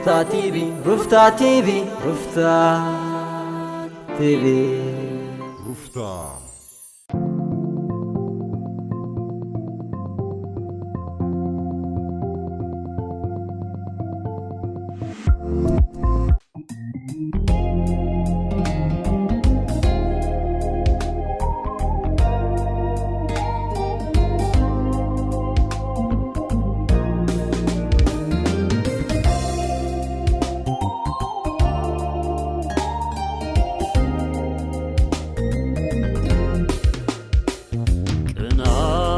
ሩፍታ ቲቪ፣ ሩፍታ ቲቪ፣ ሩፍታ ቲቪ። ሩፍታ።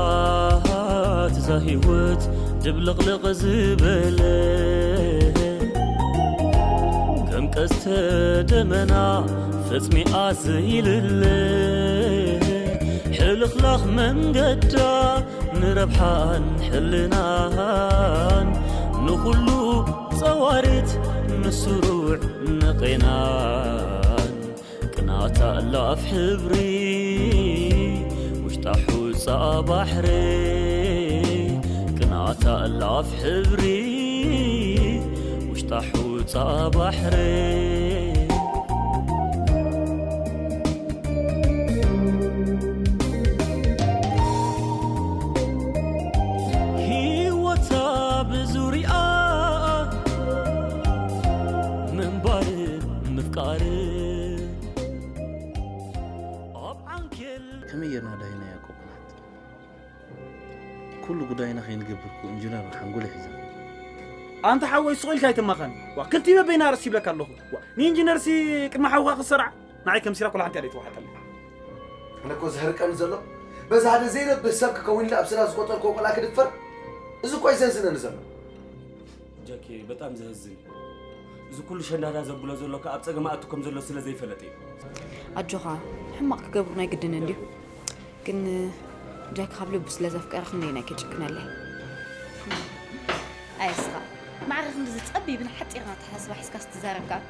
ቅንኣት እዛ ህይወት ድብልቕልቕ ዝበለ፣ ከም ቀስተ ደመና ፈጽሚኣ ዘይልለ፣ ሕልኽላኽ መንገዳ ንረብሓን ሕልናን፣ ንኹሉ ጸዋሪት ንስሩዕ ንቄናን። ቅናታ እላፍ ሕብሪ ውሽጣ ሑጻ ባሕሪ፣ ቅናታ እላፍ ሕብሪ ውሽጣ ሑጻ ባሕሪ። ህይወታ ብዙሪኣ ምንባር ምፍቃር ኣብ ዓንኬል። ከመይ ጌርና ዳሂና ያዕቆብ ኩናት? ኩሉ ጉዳይና ከይንገብር እኮ ኢንጂነር ሓንጎለ ሒዛ። ኣንታ ሓወይ፣ ስቕ ኢልካ ኣይትማኸን። ዋ፣ ክልቲኡ በበይና ኣርእስቲ ይብለካ ኣለኹ። ዋ፣ ንኢንጂነርሲ ቅድሚ ሓውኻ ክትሰርዓ ንዓይ ከም ሲራ ኩላ ሓንቲ እያ ዘይትወሓጠለይ። ኣነ እኮ ዘህርቀኒ ዘሎ፣ በዛ ሓደ ዘይረብህ ሰብ ክከውን ኢለ ኣብ ስራ ዝቆጸርክዎ ቆልዓ ክድፈር፣ እዚ እኮ እዩ ዘህዝነኒ ዘሎ። ጃኪ፣ በጣም ዘህዝን እዩ። እዚ ኩሉ ሸንዳዳ ዘብሎ ዘሎ ከኣ ኣብ ጸገም ኣቱ ከም ዘሎ ስለ ዘይፈለጠ እዩ። ኣጆኻ፣ ሕማቕ ክገብሩ ናይ ግድን እንድዩ። ግን ጃኪ ካብ ልቡ ስለ ዘፍቀረ ክንደይ ናይ ከይጨክነለይ። ኣየስኻ፣ ማዕረ ክንድዚ ጸቢብን ሓጺርን ኣተሓሳስባ ሒዝካስ ትዛረብ ከኣ፣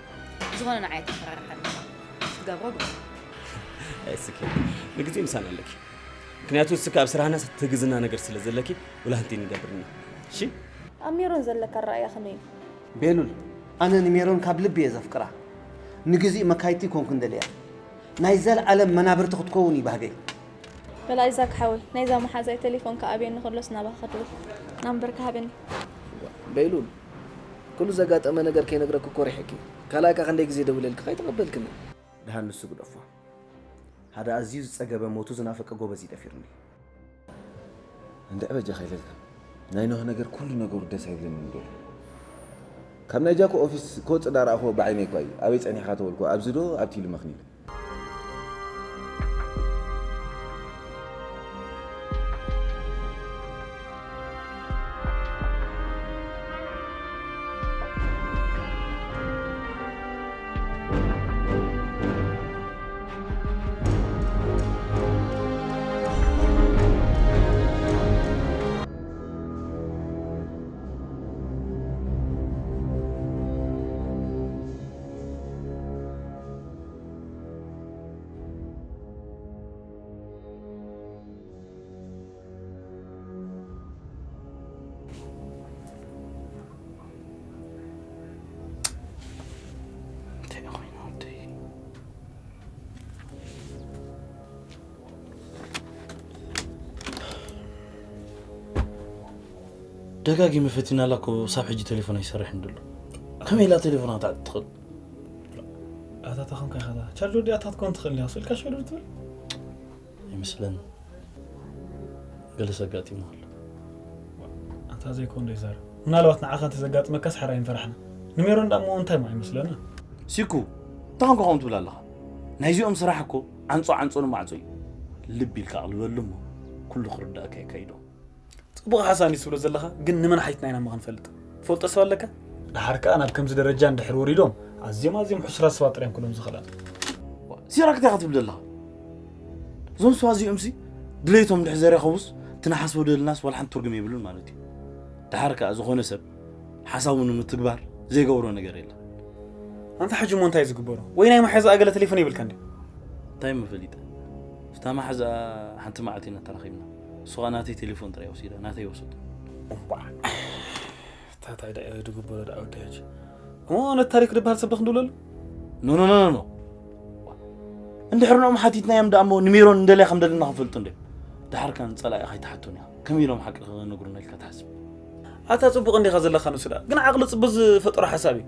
ዝኾነ ንዓይ ኣይተፈራርሓኒ። ክትገብሮ ግበር። ኣይ፣ እስኪ ንግዜ ምሳና ኣለኪ። ምክንያቱ እስኪ ኣብ ስራህና ትግዝና ነገር ስለ ዘለኪ፣ ወላ ሓንቲ ንገብርና። እሺ? ኣብ ሜሮን ዘለካ ኣረኣእያ ከመይ እዩ? ቤሉል፣ ኣነ ንሜሮን ካብ ልቢ እየ ዘፍቅራ። ንግዚእ መካይድቲ ኣይኮንኩን ደልያ። ናይ ዘልኣለም መናብርቲ ክትከውን እዩ ባህገይ። በል ኣይዛክ ሓወይ፣ ናይዛ መሓዛይ ቴሌፎን ክኣብየኒ ከሎስ ናባኻ ክድውል። ናምበርካ ሃበኒ። ቤሉል፣ ኩሉ ዘጋጠመ ነገር ከይነግረኪ እኮ ሪሐኪ። ካልኣይ ከ ክንደይ ግዜ ደዊለልኪ ከይተቐበልክኒ? ደሓን ንሱ ግደፎ። ሓደ ኣዝዩ ዝጸገበ ሞቱ ዝናፈቀ ጎበዝ እዩ ደፊርኒ። እንድዒ በጃኻ ኢለልካ። ናይ ኖህ ነገር ኩሉ ነገሩ ደስ ኣይብለንን ዶ። ካብ ናይ ጃኮ ኦፊስ ክወጽእ እንዳረኣኽዎ ብዓይነይ እኳ እዩ። ኣበይ ጸኒሕካ ተበልኩ፣ ኣብዚ ዶ ኣብቲ ኢሉ መኽኒለ። እንታይ ኮይኑ ወደይ? ደጋጊመ ፈቲናላ እኮ፣ ሳብ ሕጂ ቴሌፎን ኣይሰርሕን ድሎ። ከመይ ኢላ ቴሌፎን ኣታ ትኽእል? ኣታ ተኸንካ ኢኻ፣ ቻርጅ ወዲኣ ኣታ ትኮን ትኽእል እያ። ስልካ ሸዱ ትብል? ኣይመስለኒ። ገለስ ኣጋጢሙ ኣሎ። ኣንታ ዘይኮን ዶ ይዛረብ? ምናልባት ንዓኻ እንተዘጋጥመካስ ሓራይ ምፈራሕና። ንሜሮን ደኣ እሞ እንታይ እሞ ኣይመስለና። ሲኩ፣ እንታይ ኮንካ ከምኡ ትብል ኣለኻ? ናይዚኦም ስራሕ እኮ ዓንጾ ዓንጾ ንማዕጾ እዩ። ልቢ ኢልካ ኣቕልበሉ እሞ ኩሉ ክርዳእካ የካይዶ። ጽቡቕ ሓሳብ እንድዩ ትብሎ ዘለኻ፣ ግን ንመን ሓቲትና ኢና እሞ ክንፈልጥ? ትፈልጦ ሰብ ኣለካ? ደሓር ከኣ ናብ ከምዚ ደረጃ እንድሕር ወሪዶም፣ ኣዝዮም ኣዝዮም ሕሱራት ሰባት ጥራይ እዮም ክብሎም ዝኽእል። ሲራክ እንታይ ኢኻ ትብል ዘለኻ? እዞም ሰባት እዚኦምሲ ድሌቶም እንድሕር ዘረኸቡስ፣ እቲ ንሓስቦ ደለናስ ዋላ ሓንቲ ትርጉም የብሉን ማለት እዩ። ደሓር ከኣ ዝኾነ ሰብ ሓሳቡ ንምትግባር ዘይገብሮ ነገር የለን። ኣንታ ሕጂ እሞ እንታይ እዩ ዝግበሮ? ወይ ናይ መሓዛ ኣገለ ቴሌፎን የብልካ እንድዩ? እንታይ እሞ ፈሊጠ? ምስታ መሓዛ ሓንቲ መዓልቲ ኢና ተራኺብና። እሱ ኸኣ ናተይ ቴሌፎን ጥራይ ወሲዳ፣ ናተይ ወሰዱ። እምቧዕ። ታታይ ደኣ ድግበሮ ደኣ ወዲ ሕጂ። እሞ ነቲ ታሪክ ዝበሃል ሰብ ክንድውለሉ? ኖ ኖ ኖ ኖ ኖ። እንድሕር ንኦም ሓቲትናዮም ደኣ እሞ ንሜሮን እንደልያ ከም ደለና ክንፈልጡ እንደ። ደሓር ከ ንጸላኢ ከይትሓቱን እያ። ከመይ ኢሎም ሓቂ ክነግሩና ኢልካ ትሓስብ? ኣታ ጽቡቕ እንዲኻ ዘለኻ ንሱ ደኣ። ግን ዓቕሊ ጽቡቕ ዝፈጠሮ ሓሳብ እዩ።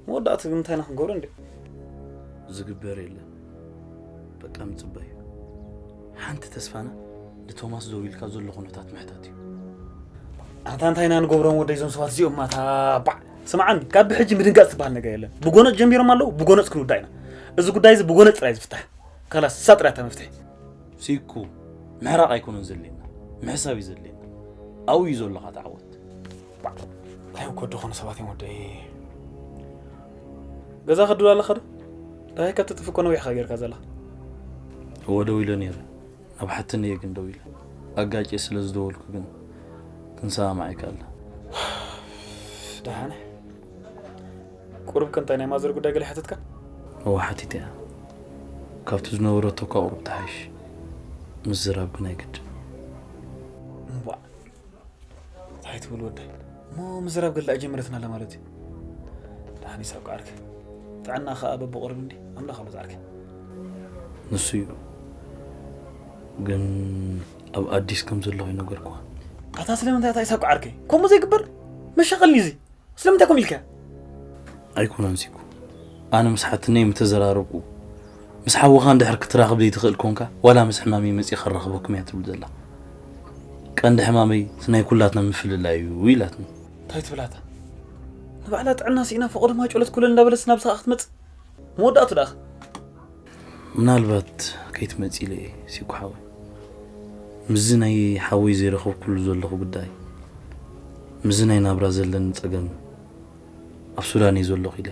መወዳእቱ ግን እንታይ ኢና ክንገብሮ እንደ? ዝግበር የለን። በቃ ምጽባይ እዩ። ሓንቲ ተስፋና ንቶማስ ደዊልካ ዘሎ ኩነታት ምሕታት እዩ። ኣታ እንታይ ኢና ንገብሮም ወደይ እዞም ሰባት እዚኦም ኣታ ባዕ። ስምዓኒ፣ ካብ ብሕጂ ምድንጋጽ ዝበሃል ነገር የለን። ብጎነጽ ጀሚሮም ኣለዉ፣ ብጎነጽ ክንውዳእ ኢና። እዚ ጉዳይ እዚ ብጎነጽ ጥራይ ዝፍታሕ። ካላስ፣ እሳ ጥራይ እታ መፍትሒ። ሲኩ፣ ምሕራቕ ኣይኮነን ዘድልየና፣ ምሕሳብ እዩ ዘድልየና። ኣብኡ እዩ ዘሎ ተዓወት። እንታይ እኮ ዝኾኑ ሰባት እዮም ወደይ። ገዛ ከድሉ ኣለኻ ዶ? ዳይ ካብ ትጥፍ እኮ ነዊሕኻ ጌርካ ዘለኻ። እወ ደው ኢለ ነይረ። ናብ ሓትኒ እየ ግን ደው ኢለ። ኣጋጭየ ስለ ዝደወልኩ ግን ክንሰማማዕ ኣይከኣልና። ደሓነ። ቁሩብ ከ እንታይ ናይ ማዘር ጉዳይ ገለ ሓተትካ? እወ ሓቲተ እያ። ካብቲ ዝነበረቶ እኳ ቁሩብ ተሓይሽ። ምዝራብ ግን ኣይግድን። እምቧ። እንታይ ትብል ወደይ? እሞ ምዝራብ ገለ ኣይጀመረትን ኣላ ማለት እዩ። ደሓን ይሳብ ዓርከይ። ጥዕና ኸኣ በብቑሩብ እንዲ ኣምላኽ ኣሎ ዝዓርከይ። ንሱ እዩ። ግን ኣብ ኣዲስ ከም ዘለኹ ይነገርኩዋ። ኣታ ስለምንታይ ኣታ ይሳብ ዓርከይ? ከምኡ ዘይግበር መሻቐልኒ እዚ። ስለምንታይ ከምኡ ኢልካ? ኣይኮነን ሲኩ። ኣነ ምስ ሓትነይ ምተዘራረብኩ፣ ምስ ሓውኻ እንድሕር ክትራኸብ ዘይትኽእል ኮንካ፣ ዋላ ምስ ሕማመይ መጺእ ከራኽበኩም እያ ትብል ዘላ። ቀንዲ ሕማመይ እቲ ናይ ኩላትና ምፍልላይ እዩ ኢላትኒ። እንታይ ትብላታ? ንባዕላ ጥዕና ስኢና ፈቐዶ ማይ ጨሎት ኩለን እንዳበለስ ናብዚ ኸኣ ክትመጽእ? መወዳእቱ ደኣ? ምናልባት ከይትመጽእ ኢለ እየ፣ ሲኩ ሓወይ። ምስዚ ናይ ሓወይ ዘይረኸብኩሉ ዘለኹ ጉዳይ፣ ምስዚ ናይ ናብራ ዘለኒ ጸገም፣ ኣብ ሱዳን እየ ዘለኹ ኢለ።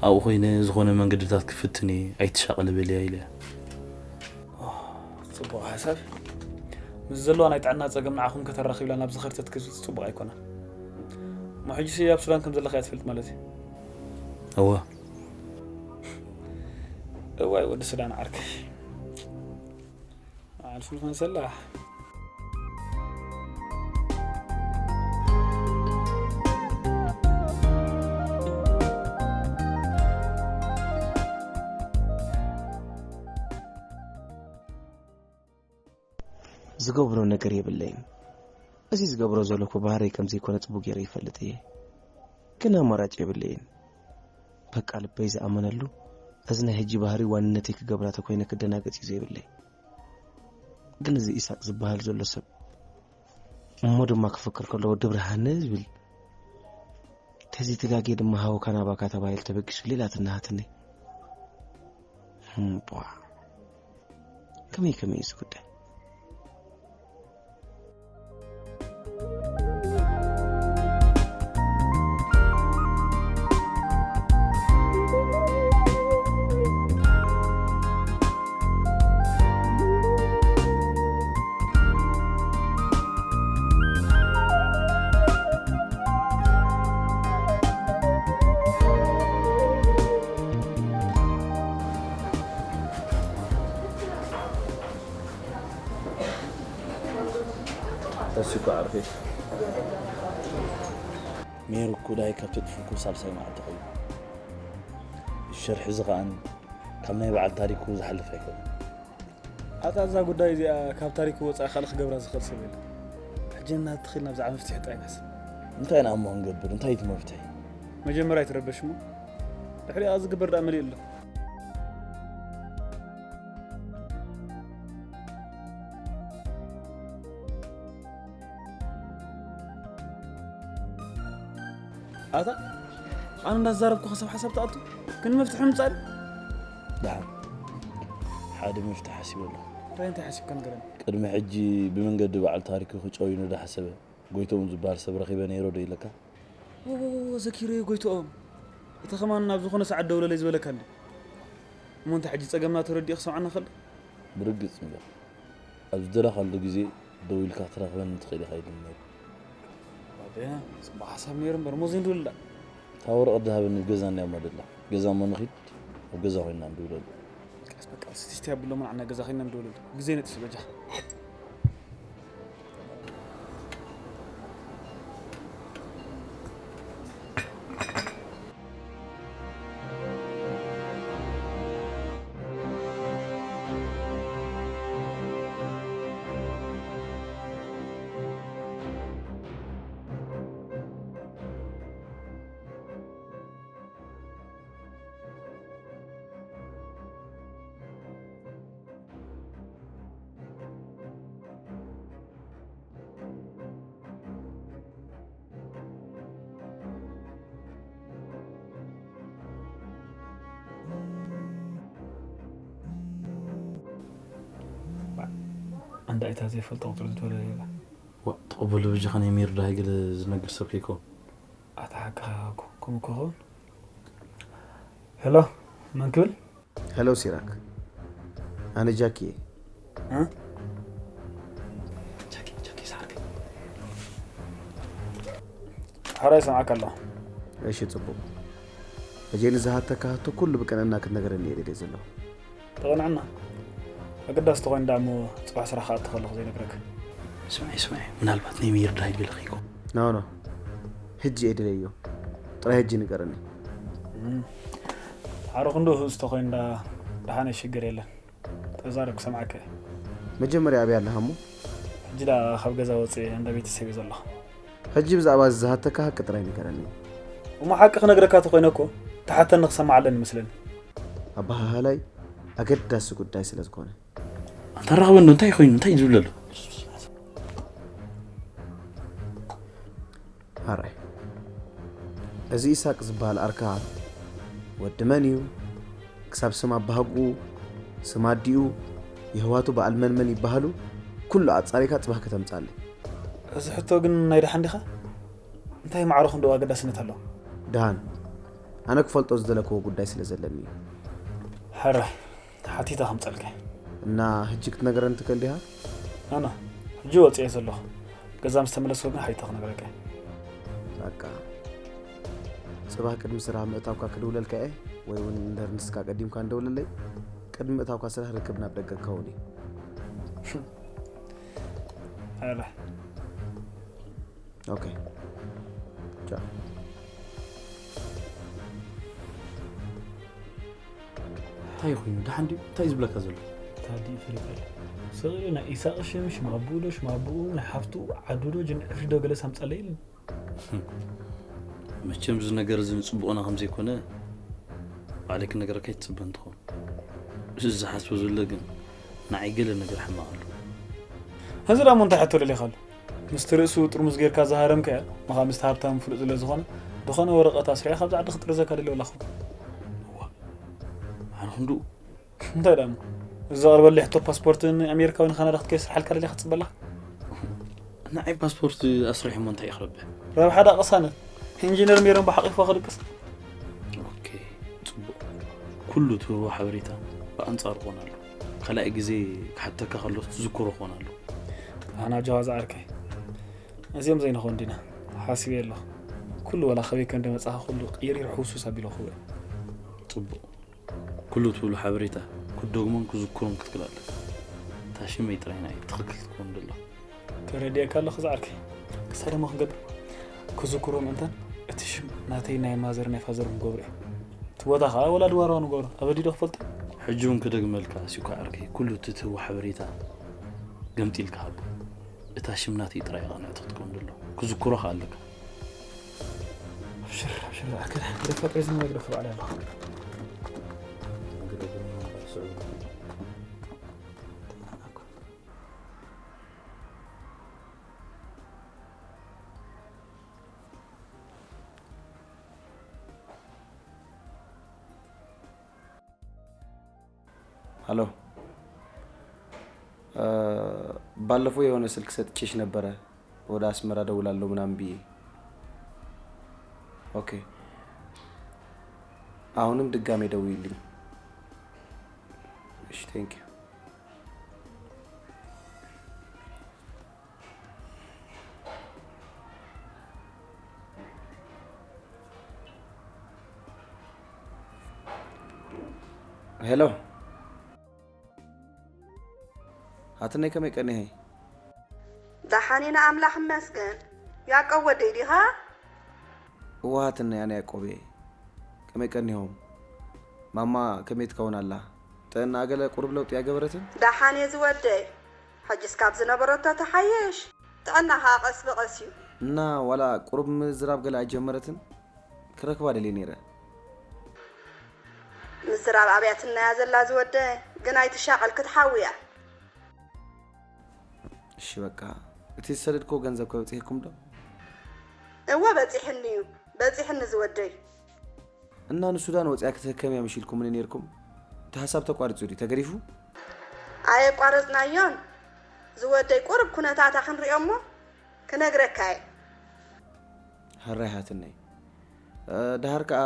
ኣብኡ ኮይነ ዝኾነ መንገድታት ክፍትን እየ፣ ኣይትሻቐሊ በልያ ኢለ። ጽቡቕ ሓሳብ። ምስ ዘለዋ ናይ ጥዕና ጸገም ንዓኹም ከተራኽብ ኢላ ናብዚ ከርተት ክትመጽእ ጽቡቕ ኣይኮነን። እሞ ሕጂሲ ኣብ ሱዳን ከም ዘለኻ እያ ትፈልጥ ማለት እዩ? እወ። እዋይ ወዲ ሱዳን ዓርከይ። ኣልፍልፍ መሰላ። ዝገብሮ ነገር የብለይን። እዚ ዝገብሮ ዘለኹ ባህረይ ከም ዘይኮነ ጽቡቕ ገይረ ይፈልጥ እየ። ግን ኣማራጭ የብለይን። በቃ ልበይ ዝኣመነሉ፣ እዚ ናይ ሕጂ ባህሪ ዋንነተይ ክገብራ ተኮይነ ክደናገጽ እዩ ዘይብለይ። ግን እዚ ኢሳቅ ዝበሃል ዘሎ ሰብ እሞ ድማ ክፍክር ከሎ ወዲ ብርሃነ ዝብል፣ ተዚ ትጋጌ ድማ ሃወካ ናባካ ተባሂሉ ተበጊሱ ሌላ ትናሃትኒ። እምቧ። ከመይ ከመይ እዩ እዚ ጉዳይ? ተሲኩ ዓርፌ። ሜሩ እኮ ዳይ ካብ ተጥፉ እኮ ሳልሳይ መዓልቲ ኮይኑ። ሸርሒ እዚ ከኣን ካብ ናይ በዓል ታሪኩ ዝሓልፍ ኣይኮነን። ኣታ እዛ ጉዳይ እዚኣ ካብ ታሪኩ ወጻኢ ካልእ ክገብራ ዝኽእል ሰብ የለን። ሕጂ እናትኺል ናብዛ መፍትሒ ጥራይ ናስ። እንታይ ኢና እሞ ክንገብር? እንታይ እቲ መፍትሒ? መጀመርያ ኣይትረበሽ እሞ ድሕሪኣ ዝግበር ደኣ መሊኡ ኣሎ። ኣታ ኣነ እንዳዛረብኩ ከሰብ ሓሳብ ትኣቱ ግን መፍትሒ ምጻእ ደሓን ሓደ መፍትሒ ሓሲበ ኣለኹ። እንታይ እንታይ ሓሲብካ ንገረኒ። ቅድሚ ሕጂ ብመንገዲ በዓል ታሪኩ ክጨውዩኒ ዝሓሰበ ጎይትኦም ዝበሃል ሰብ ረኺበ ነይረ ዶ ኢለካ? ኦ፣ ዘኪረዮ ጎይትኦም። እቲ ከማን ናብ ዝኾነ ሰዓት ደውለለይ ዝበለካ እንዲ። እሞ እንታይ ሕጂ ጸገምና ተረዲኡ ክሰምዓና ክእል ዶ? ብርግጽ እምበር። ኣብ ዝደለኻሉ ግዜ ደው ኢልካ ክትረኽበኒ ትኽእል ኢኻ ኢሉኒ ነይሩ። ባድያ፣ ጽቡቕ ሓሳብ ነይሩ እምበር፣ እሞ ዘይንድውልላ። እታ ወረቐት ዝሃበኒ ኣብ ገዛ እንድያ እሞ ደላ። ገዛ እሞ ንኺድ፣ ኣብ ገዛ ኮይንና ንድውለሉ። ቀስ በቃ፣ እስቲ፣ እስቲ ኣብሎ፣ ምን ዓና ገዛ ኮይንና ንድውለሉ። ግዜ ነጥፍእ በጃኻ። ዳይታ ዘይፈልጦ ቁፅሪ ዝደወለ ይብላ። ዋ ተቐበሉ ብጃኻ ናይ ሚርዳይ ገለ ዝነግር ሰብ ከይኮን። ኣታ ሓቅኻ እኮ ከምኡ ክኸውን። ሄሎ፣ መን ክብል? ሄሎ ሲራክ፣ ኣነ ጃኪ እየ። እ? ሓራይ ሰምዓካ ኣለኹ። እሺ ጽቡቕ። ሕጂ ንዝሃተካ ህቶ ኩሉ ብቅንዕና ክትነግረኒ እየ ደልየ ዘለኹ። ተቐንዕና። ኣገዳሲ ተኾይኑ ደኣ እሞ ጽባሕ ስራሕ ክኣቱ ከለኹ ዘይነግረካ። ስማዒ ስማዒ፣ ምናልባት ናይ ሚርዳይ ገለ ከይኮን። ኖ ኖ፣ ሕጂ እየ ደለዮ። ጥራይ ሕጂ ንገረኒ። እም። ሓሮ ክንዶ ህጹጽ ተኾይኑ ደኣ ደሓን ሽግር የለን። ተዛረብ ክሰምዓካ እየ። መጀመርያ ኣበይ ኣለኻ እሞ? ሕጂ ደኣ ካብ ገዛ ወጽእ እንዳ ቤተሰብ እየ ዘለኹ። ሕጂ ብዛዕባ እዚ ዝሃተካ ሓቂ ጥራይ ንገረኒ። እሞ ሓቂ ክነግረካ ተኾይነ እኮ ተሓተኒ ክሰምዓ ኣለኒ መስለኒ። ኣበሃህላይ ኣገዳሲ ጉዳይ ስለ ዝኾነ። ኣንታ ራኸበ እንዶ እንታይ ኮይኑ እንታይ እዩ ዝብል ኣሎ? ሓራይ፣ እዚ ኢሳቅ ዝበሃል ኣርካ ወዲ መን እዩ? ክሳብ ስም ኣባሃግኡ፣ ስም ኣዲኡ፣ የህዋቱ በዓል መን መን ይበሃሉ ኩሉ ኣጻሪካ ጽባህ ከተምጻለይ። እዚ ሕቶ ግን ናይ ደሓን ዲኻ? እንታይ ማዕረ ክንዶ ኣገዳስነት ኣለዎ? ደሃን፣ ኣነ ክፈልጦ ዝደለክዎ ጉዳይ ስለ ዘለኒ እዩ። ሕራይ፣ ሓቲተ ከምጸልካ። እና ሕጂ ክትነግረኒ ትክእል ዲኻ? ኣነ ሕጂ ወጽኤ ዘለኹ። ገዛ ምስ ተመለስኩ ግን ሓቲተ ክነግረካ። በቃ፣ ጽባህ ቅድሚ ስራሕ ምእታውካ ክድውለልካ እየ፣ ወይ እውን እንድሕር ንስካ ቀዲምካ እንደውለለይ። ቅድሚ ምእታውካ ስራሕ ርክብ ናብ ደገ ክኸውን እዩ። ኣረ ኦኬ፣ ቻው። እንታይ ኮይኑ ደሓን ድዩ እንታይ ዝብለካ ዘሎ? ታዲ ፈሪቀለ። ስቕሉ ናይ ኢሳቕ ሽም ሽማቡኡ ዶ ሽማቡኡ ናይ ሓፍቱ ዓዱ ዶ ጅን ዕፍሪ ዶ ገለ ሳምጻለ ኢሉ። መቸም እዚ ነገር እዚ ንጽቡቕና ከም ዘይኮነ ባዕለይ ክነገረካ ይትጽበ እንትኾን፣ እዚ ዝሓስቦ ዘሎ ግን ንዓይ ገለ ነገር ሕማቕ ኣሎ። እዚ ደሞ እንታይ ሕቶ ደሊኻሉ? ምስቲ ርእሱ ጥርሙዝ ጌርካ ዝሃረምካያ ምኻ ምስቲ ሃብታም ፍሉጥ ስለ ዝኾነ፣ ዝኾነ ወረቐት ኣስሪዐ ካብዚ ዓዲ ክጥርዘካ ደልየ ወላ ኹ። ኣነ ክንድኡ እንታይ ደሞ? እዚ ዘቕርበለይ ሕቶ ፓስፖርት ንኣሜሪካ ወይ ንካናዳ ክትከይድ ስራሕ ኣልካ ደልያ ክትጽበላ? ንዓይ ፓስፖርት ኣስሪሕ እሞ እንታይ እዩ ክረብሕ? ረብሓ ዳ ቅሳነት ኢንጂነር ሜሮን ብሓቒፍዋ ክድቅስ። ኦኬ፣ ጽቡቕ። ኩሉ ትህቦ ሓበሬታ ብኣንጻሩ ክኾን ኣሎ። ካልኣይ ግዜ ክሓተካ ከሎ ትዝክሮ ክኾን ኣሎ። ኣና ጀዋዝ ዓርከይ፣ እዚኦም ዘይንኸውን ዲና ሓሲበ ኣለኹ። ኩሉ ወላ ከበይ ከም ደመጻኻ ኩሉ ቅይሪር ሕውሱስ ኣቢሎ ክውዕ። ጽቡቕ። ኩሉ ትብሉ ሓበሬታ ክትደግሞን ክዝክሮን ክትክእል ኣለካ። እታ ሽመይ ጥራይ ናይ ትኽክል ክትከውን ደሎ። ተረዲእካ ኣለኹ ዝዓርከይ። ክሳብ ደሞ ክንገብር ክዝክሮ ምእንታን እቲ ሽም ናተይ ናይ ማዘር ናይ ፋዘር ንገብሮ እዩ። እቲ ቦታ ከዓ ወላ ድዋርዋ ንገብሮ ኣበዲዶ ክፈልጦ። ሕጂ እውን ክደግመልካ ሲኳ ዓርከይ፣ ኩሉ እቲ ትህቦ ሓበሬታ ገምጢልካ ሃቦ። እታ ሽም ናተይ ጥራይ እዩ ቅንዕቲ ክትከውን ደሎ። ክዝክሮ ከዓ ኣለካ። ኣብሽር ኣብሽር ዝዓርከይ፣ ግደፋ ጥራይ ዝነግረካ ባዕለይ ኣለኹ። ሀሎ፣ ባለፈው የሆነ ስልክ ሰጥቼሽ ነበረ፣ ወደ አስመራ እደውላለሁ ምናምን ብዬ። ኦኬ፣ አሁንም ድጋሜ ደውዪልኝ። እሺ፣ ቴንክ ዩ። ሄሎ፣ ሃትነይ ከመይ ቀኒሀይ? ደሓን ኢና ኣምላኽ ይመስገን። ያዕቆብ ወደይ ዲኻ? እወ ሃትነይ፣ ኣነ ያዕቆብ እየ። ከመይ ቀኒሆም? ማማ ከመይ ትከውን ኣላ? ጥዕናኣ ገለ ቁሩብ ለውጢ ኣይገበረትን? ደሓን እየ ዝወደይ። ሕጅስ ካብ ዝነበረቶ ትሓይሽ። ጥዕና ኸኣ ቀስ ብቐስ እዩ። እና ዋላ ቁሩብ ምዝራብ ገለ ኣይጀመረትን? ክረክባ ደልየ ነይረ። ምዝራብ ኣብያትናያ ዘላ ዝወደይ፣ ግን ኣይትሻቐል ክትሓውያ። እሺ በቃ፣ እቲ ዝሰደድክዎ ገንዘብ ከ በጺሕኩም ዶ? እወ በጺሕኒ እዩ፣ በጺሕኒ ዝወደይ። እና ንሱዳን ወጺኣ ክትህከምያ ምሽ ኢልኩምኒ ነይርኩም? እቲ ሓሳብ ተቋሪጹ ድዩ? ተገዲፉ? ኣየቋረጽናዮን። ዝወደይ ቁሩብ ኩነታታ ክንሪኦ እሞ ክነግረካ እየ። ሕራይ ሃትነይ። ደሃር ከኣ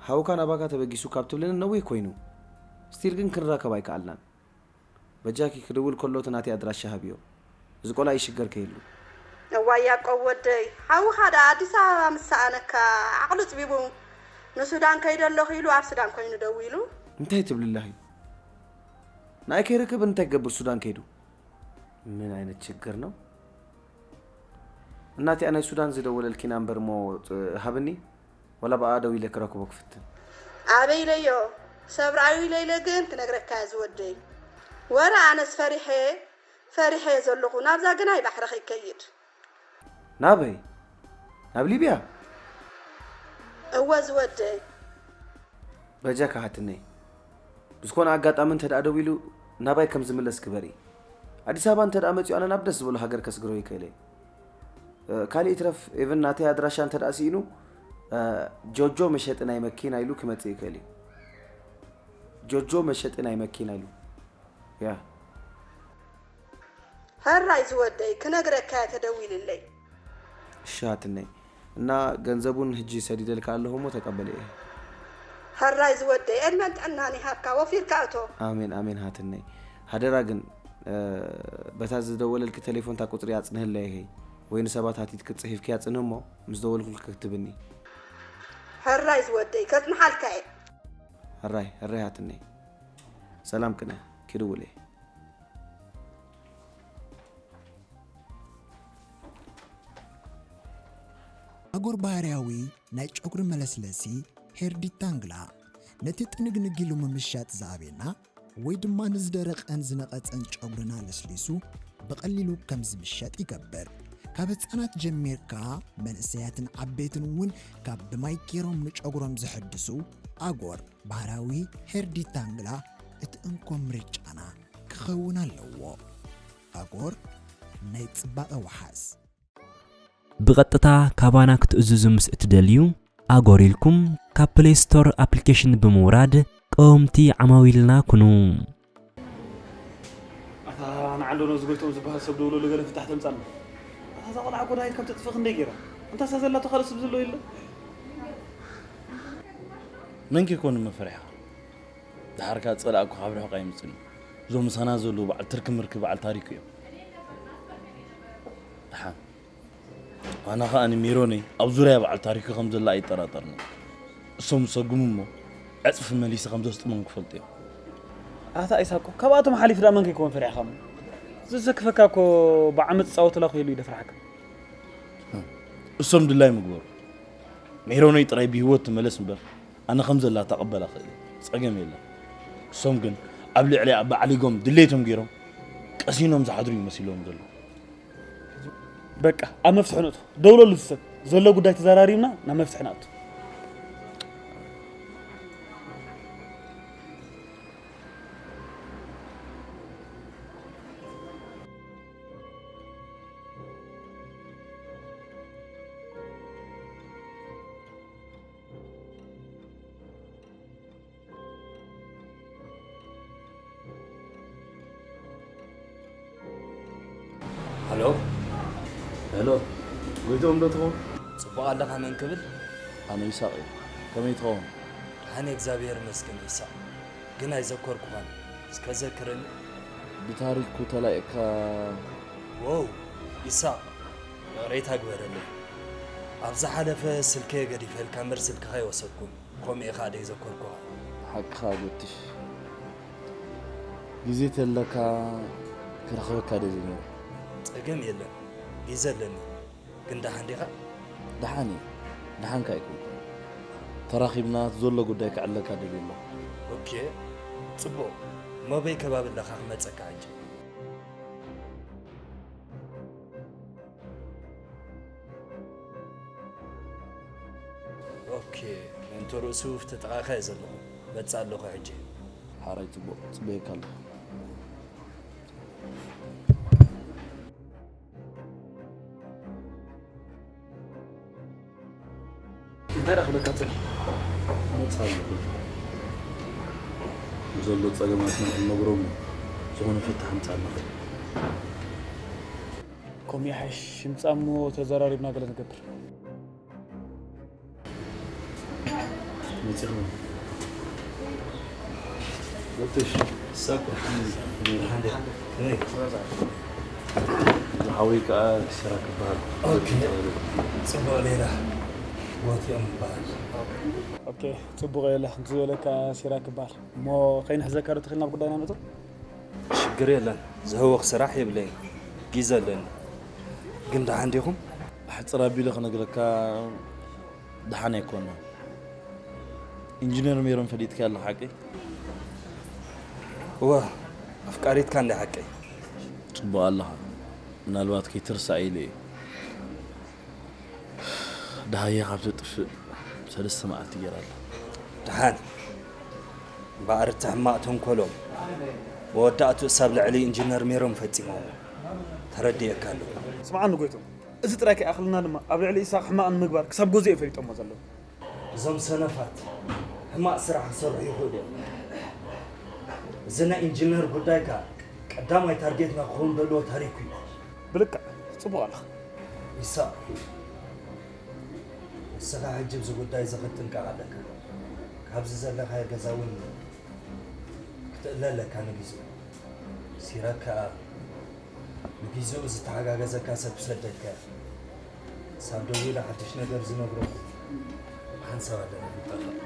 ሓውካ ናባካ ተበጊሱ ካብ ትብለኒ ነዊሕ ኮይኑ፣ ስቲል ግን ክንራከብ ኣይከኣልናን። በጃኪ ክድውል ከሎ እቲ ናተይ ኣድራሻ ሃብዮ። እዚ ቆልዓ ይሽገር ከይሉ። እዋይ ያቆብ ወደይ፣ ሓውኻ ደኣ ኣዲስ ኣበባ ምስ ሰኣነካ ዓቕሉ ጽቢቡ ንሱዳን ከይደ ኣለኹ ኢሉ ኣብ ሱዳን ኮይኑ ደዊሉ። እንታይ ትብሊ ኣለኺ? ንኣይ ከይረክብ እንታይ ክገብር ሱዳን ከይዱ? ምን ዓይነት ችግር ነው? እናቲኣ ናይ ሱዳን ዝደወለልኪ ናምበር እሞ ሃብኒ። ወላ ብኣ ደው ኢለ ክረክቦ ክፍትን። ኣበይ ኢለዮ ሰብ ረኣዩ ኢለ ኢለ ግን ክነግረካ እየ ዝወደይ። ወረ ኣነስ ፈሪሐ ፈሪሐ እየ ዘለኹ ናብዛ ግናይ ባሕሪ ከይከይድ። ናበይ? ናብ ሊብያ? እወ ዝወደይ። በጃካ ሃትነይ ብዝኮነ ኣጋጣሚ እንተ ደኣ ደዊሉ ናባይ ከም ዝምለስ ግበሪ። ኣዲስ ኣበባ እንተ ደኣ መጺኡ ኣነ ናብ ደስ ዝበሎ ሃገር ከስግሮ ይክእል እየ። ካልእ ይትረፍ ኤቨን ናተይ ኣድራሻ እንተ ደኣ ስኢኑ ጆጆ መሸጢ ናይ መኪና ኢሉ ክመጽእ ይክእል እዩ። ጆጆ መሸጢ ናይ መኪና ኢሉ ያ ሕራይ ዝወደይ ክነግረካ እየ ተደዊልለይ። እሺ ሃትነይ እና ገንዘቡን ህጂ ሰዲደልካ ኣለኹ እሞ ተቀበልየ። ሕራይ ዝወደይ ዕድመን ጥዕናን ይሃብካ ወፊርካ እቶ። ኣሜን ኣሜን ሃትነይ ሃደራ ግን በታ ዝደወለልኪ ቴሌፎን እታ ቁጽሪ ኣጽንህለይ ኢኺ ወይ ንሰባት ሃቲትኪ ጽሒፍኪ ኣጽንህ እሞ ምስ ደወልኩልኪ ክትብኒ። ሕራይ ዝወደይ ከጽንሓልካ እየ። ሕራይ ሕራይ ሃትነይ ሰላም ቅነ ኪድውል እየ። ኣጎር ባህርያዊ ናይ ጨጉሪ መለስለሲ ሄር ዲታንግላ ነቲ ጥንግንግ ኢሉ ምምሻጥ ዝኣብየና ወይ ድማ ንዝደረቐን ዝነቐጸን ጨጉርና ለስሊሱ ብቐሊሉ ከም ዝምሸጥ ይገብር። ካብ ህጻናት ጀሚርካ መንእሰያትን ዓበይትን እውን ካብ ብማይ ገይሮም ንጨጉሮም ዘሐድሱ ኣጎር ባህርያዊ ሄር ዲታንግላ እቲ እንኮ ምርጫና ክኸውን ኣለዎ። ኣጎር ናይ ጽባቐ ወሓስ። ብቐጥታ ካባና ክትእዝዙ ምስ እትደልዩ፣ ኣጎር ኢልኩም ካብ ፕሌይ ስቶር ኣፕሊኬሽን ብምውራድ ቀወምቲ ዓማዊልና ኩኑ። ኣታ ንዓንዶ ነዚ ጎይቶም ዝበሃል ሰብ ደውለሉ ገለ ፍታሕ ተምጻልና። ኣታ እዛ ቆልዓ እኮ ዳዊት ካብ ተጥፍእ ክንደይ ገይራ። እንታሳ ዘላቶ ካልእ ሰብ ዘሎ የለ። መን ከይኮኑ መፈሪሕኻ? ደሓር ከኣ ጸላእኩ ካብ ርሑቕ ኣይምጽእን እዩ። እዞም ምሳና ዘለዉ በዓል ትርኪ ምርኪ በዓል ታሪክ እዮም። ደሓን ኣነ ኸኣ ንሜሮነይ ኣብ ዙርያ በዓል ታሪኩ ከም ዘላ ኣይጠራጠርን እየ። እሶም ዝሰጉሙ እሞ ዕጽፊ መሊሰ ከም ዘስጥሞም ክፈልጡ እዮም። ኣታ ኢሳቆ ካብኣቶም ሓሊፉ ደኣ መን ከይከውን ፈሪሕኻ እሞ? ዘዘክፈካ እኮ ብዓመጽ ጻወቱላ ክህሉ ይደፍርሓካ። እሶም ድላይ ምግበሩ። ሜሮነይ ጥራይ ብህይወት ትመለስ እምበር ኣነ ከም ዘላ ተቐበላ ክእል እየ። ጸገም የለን። እሶም ግን ኣብ ልዕሊኣ ባዕሊጎም ድሌቶም ገይሮም ቀሲኖም ዝሓድሩ እዩ መሲሎም ዘለዉ። በቃ ኣብ መፍትሒ ንእቶ። ደውለሉ እቲ ሰብ ዘሎ ጉዳይ ተዘራሪብና ናብ መፍትሒ ንኣቱ። ሃሎ። ሄሎ። ጎይትኦም ዶ ትኸውን? ጽቡቕ ኣለኻ መን ክብል? ኣነ ይሳቕ እየ። ከመይ ትኸውን? ደሓን እየ እግዚኣብሔር ይመስገን ይሳቕ። ግን ኣይዘከርኩኻን። እስከ ዘክረኒ። ብታሪኩ ተላኢቕካ። ዎው ይሳቕ ይቕሬታ ግበረለይ። ኣብ ዝሓለፈ ስልከይ ገዲፈልካ እምበር ስልክኻ ኣይወሰድኩን። ከምኡ ኢኻ ደይ ዘኮርኩኻ። ሓቅኻ ጉትሽ። ግዜ ተለካ ክረኽበካ ደልየ ነይረ። ጸገም የለን። ግዜ ኣለኒ። ግን ደሓን ዲኻ? ደሓን እየ። ደሓንካ ኣይኮንኩን። ተራኺብና እቲ ዘሎ ጉዳይ ክዕለካ ደልየ ኣለኹ። ኦኬ። ጽቡቕ። መበይ ከባቢ ኣለኻ ክመጸካ ሕጂ? ኦኬ፣ መንቶ ርእሱ ፍቲ ጥቓኻ እየ ዘለኹ። መጽእ ኣለኹ ሕጂ። ሓራይ ጽቡቕ፣ ጽበየካ ኣለኹ። እንታይ ደኣ ክብለካ ጸኒሐ? መጽእ ኣለኹ። ዘሎ ጸገማትና ክንነግሮም እዩ። ዝኾነ ፍታሕ ኣምጽኣልና። ከምኡ ይሓይሽ፣ ይምጻእ እሞ ተዘራሪብና ገለ ንገብር። መጺኹም። ወጥሽ። ሳኩ። ሓወይ ከኣ ሲራክ ይበሃል። ኦኬ። ጽቡቕ ሌላ። ወቲኦም ይበሃል። ኦኬ፣ ጽቡቕ ሌላ። ከምቲ ዝበለካ ሲራክ ይበሃል። እሞ ከይንሕዘካ ዶ ትኽእል ናብ ጉዳይና ንእቶ? ሽግር የለን። ዝህወኽ ስራሕ የብለይን። ግዜ ኣለኒ። ግን ደሓን ዲኹም? ኣሕጽር ኣቢለ ክነግረካ ደሓን ኣይኮንና። ኢንጂነር ሜሮን ፈሊጥካ ኣለኻ ሓቀይ? እወ፣ ኣፍቃሪትካ እንደ ሓቀይ። ጽቡቕ ኣለኻ። ምናልባት ከይትርሳዕ ኢለ እየ። ደሃየ ካብ ትጥፍእ ሰለስተ መዓልቲ ገይራ ኣላ። ደሓን። እምበኣር እቲ ሕማቕ ተንኮሎም መወዳእቱ እሳብ ልዕሊ ኢንጂነር ሜሮን ፈጺሞም። ተረዲኤካ ኣለኹ። ስምዓኒ ጎይቶም፣ እዚ ጥራይ ከይኣኽልና ድማ ኣብ ልዕሊ ኢሳቕ ሕማቕ ንምግባር ክሳብ ጎዜ እዮም ፈሊጦሞ ዘለዉ። እዞም ሰነፋት ሕማቕ ስራሕ ክሰርሑ ይኽእሉ እዮም። እዚ ናይ ኢንጂነር ጉዳይ ከኣ ቀዳማይ ታርጌትና ክኸውን ዘለዎ ታሪክ እዩ። ብልክዕ፣ ጽቡቕ ኣለኻ። ኢሳቕ፣ ንስኻ ሕጂ ኣብዚ ጉዳይ እዚ ክትጥንቀቕ ኣለካ። ካብዚ ዘለኻዮ ገዛ እውን ክትእለ ኣለካ ንግዜኡ። ሲራክ ከኣ ንግዜኡ ዝተሓጋገዘካ ሰብ ክሰደልካ እየ። ክሳብ ደዊለ ሓድሽ ነገር ዝነግረኩም ብሓንሳብ ኣለና ንጠፍእ።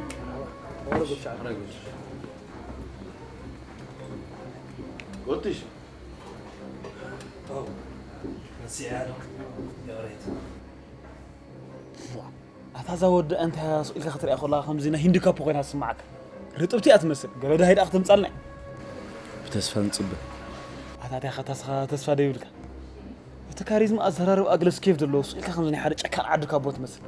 ወጥሽ። ኦ፣ ረሲዐያ ዶ? ይቕሬታ። ዋ፣ ኣታ እዛ ወዲ እንታይ እያ ስቕ ኢልካ ክትሪኣ ከለኻ ከምዚ ናይ ሂንዲ ካፖ ኮይና ትስምዓካ? ርጥብቲ እያ ትመስል። ገለ ደሃይ ደኣ ክተምጻልና እያ። ብተስፋ ንጽበ። ኣታ እንታይ ኢኻ ተስፋ፣ ተስፋ ደይብልካ? እቲ ካሪዝማ ኣዘራርባ ኣግለስ ኬፍ ዘለዎ ስቕ ኢልካ ከምዚ ናይ ሓደ ጨካን ዓዲ ካቦ ትመስል።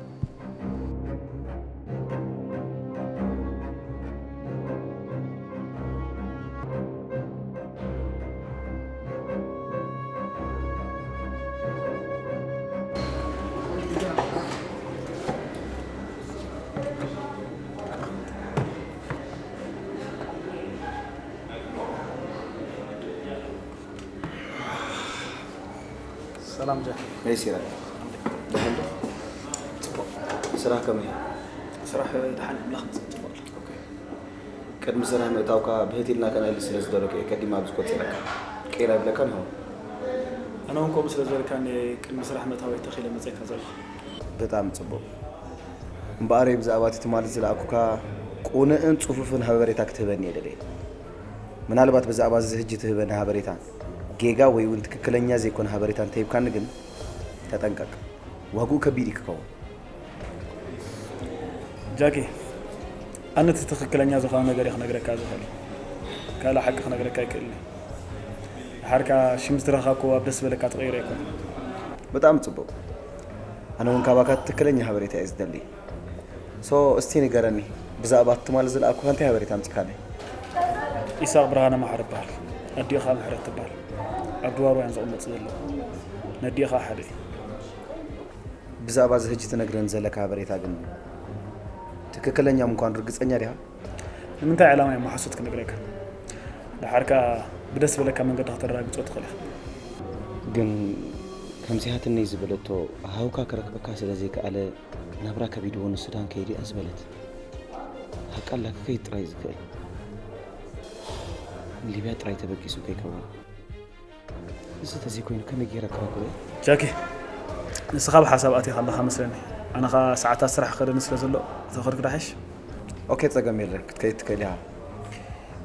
ሰላም ጃኪ። መይ ሲራክ። ደሓን ዶ? ጽቡቕ። ስራሕ ከመይ? ስራሕ ደሓን ኣምላኽ ይመስገን ጽቡቕ ኣሎ። ኦኬ። ቅድሚ ስራሕ ምእታውካ ብህት ኢልና ከነዕልል ስለ ዝደለኩ እየ ቀዲመ ኣብዚ ቆጺረካ። ቅይር ኣይብለካን ይኸውን። ኣነ እውን ከምኡ ስለ ዝበልካኒ ቅድሚ ስራሕ ምእታወይ ተኺለ መጸካ ዘለኹ። በጣም ጽቡቕ። እምበኣር ብዛዕባ እቲ ትማሊ ዝለኣኩካ ቁኑእን ጽፉፍን ሃበሬታ ክትህበኒ እየ ደልየ። ምናልባት ብዛዕባ እዚ ሕጂ ትህበኒ ሃበሬታ ጌጋ ወይ እውን ትክክለኛ ዘይኮነ ሃበሬታ እንተሂብካኒ ግን ተጠንቀቅ። ዋግኡ ከቢድ እዩ ክኸውን። ጃኪ፣ ኣነ እቲ ትኽክለኛ ዝኾነ ነገር እየ ክነግረካ ዝኽእል። ካልእ ሓቂ ክነግረካ ኣይክእልን እየ። ድሓር ከኣ ሽም ዝተረኻብክዎ ኣብ ደስ ዝበለካ ትቕይሮ ኣይኮነን። ብጣዕሚ ጽቡቕ። ኣነ እውን ካባካ ትክክለኛ ሃበሬታ እየ ዝደሊ። ሶ፣ እስቲ ንገረኒ፣ ብዛዕባ እቲ ትማሊ ዝለኣኩካ እንታይ ሃበሬታ ኣምጺእካለይ? ኢሳቕ ብርሃነ መሓሪ እበሃል። ኣዲኡ ከኣ ምሕረት ትበሃል። ኣብ ድባርዋ እዮም ዝቕመጡ ዘለዉ። ነዲኡ ከኣ ሓደ እዩ። ብዛዕባ እዚ ሕጂ ትነግረኒ ዘለካ ሃበሬታ ግን ትክክለኛ ምዃኑ ርግጸኛ ዲኻ? ንምንታይ ዕላማ እየ እሞ ሓሶት ክነግረካ? ደሓር ከኣ ብደስ ዝበለካ መንገዲ ከተረጋግጾ ትኽእል ኢኻ። ግን ከምዚ ሃትነይ ዝበለቶ ሃውካ ክረክበካ ስለ ዘይከኣለ ናብራ ከቢድዎ ንሱዳን ከይዱ እያ ዝበለት። ሃቃ ኣላ ክከይድ ጥራይ ዝክእል። ሊብያ ጥራይ ተበጊሱ ከይከውን። እዚ ተዘይኮይኑ ከመይ ገይረ ክረክቦ? ጃኪ፣ ንስኻ ብሓሳብ ኣቲኻ ኣለኻ መስለኒ። ኣነ ኸኣ ሰዓታት ስራሕ ክኸደኒ ስለ ዘሎ፣ ተኸድኩ ዶ ሓይሽ? ኦኬ፣ ጸገም የለን። ክትከይድ ትክእል ኢኻ።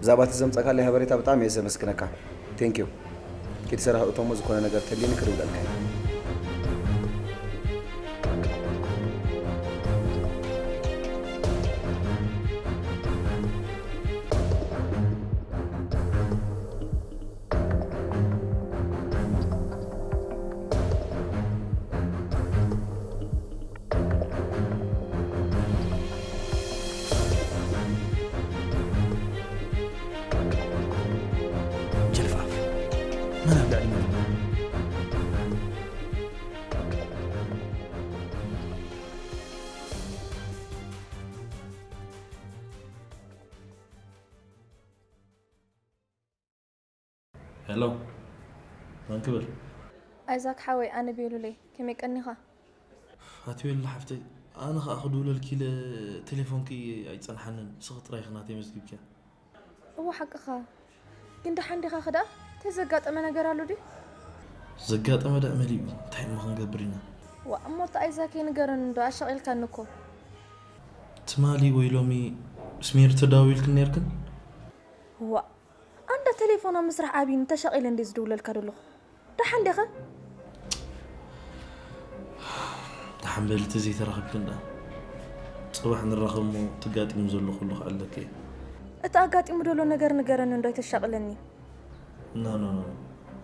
ብዛዕባ እቲ ዘምጸካለይ ሃበሬታ ብጣዕሚ እየ ዘመስግነካ። ቴንክ ዩ። ኪድ ስራሕ እቶሞ ዝኾነ ነገር ተልዩኒ ክድውለልካ እየ። ጀልፋፍ መን ኣብ ልዕሊ መን? ሄሎ፣ መን ክብል? ኣይዛክ ሓወይ፣ ኣነ ቤሉለይ፣ ከመይ ቀኒኻ? ኣቲ ቤላ ሓፍተይ፣ ኣነ ኸኣ ክድውለልኪ ኢለ ቴሌፎንኪ ኣይጸንሓንን፣ ንስኺ ጥራይ ኢኺ ናተይ መዝጊብኪያ። እወ ሓቅኻ፣ ግን ደሓን ዲኻ ኸ ደኣ? እንታይ ዘጋጠመ ነገር ኣሎ ድዩ? ዘጋጠመ ደኣ መሊኡ፣ እንታይ እሞ ክንገብር ኢና? ዋ እሞ እቲ ኣይዛክ ኣይንገረኒ እንዶ፣ ኣሻቒልካኒ እኮ። ትማሊ ወይ ሎሚ ምስ ሜሪ ተዳዊልክን ነርክን? ዋ ኣንዳ ቴሌፎን ኣብ ምስራሕ ኣብይኒ ተሻቒለ እንዴ ዝድውለልካ ዘለኹ። ደሓን ዲኻ? ደሓን በሊ ተዘይተራኸብክን ደኣ። ጽባሕ ንራኸብ እሞ ተጋጢሙ ዘሎ ኩሉ ክኣለኪ እየ። እቲ ኣጋጢሙ ዘሎ ነገር ንገረኒ እንዶ ኣይተሻቕለኒ። ኖ ኖ ኖ፣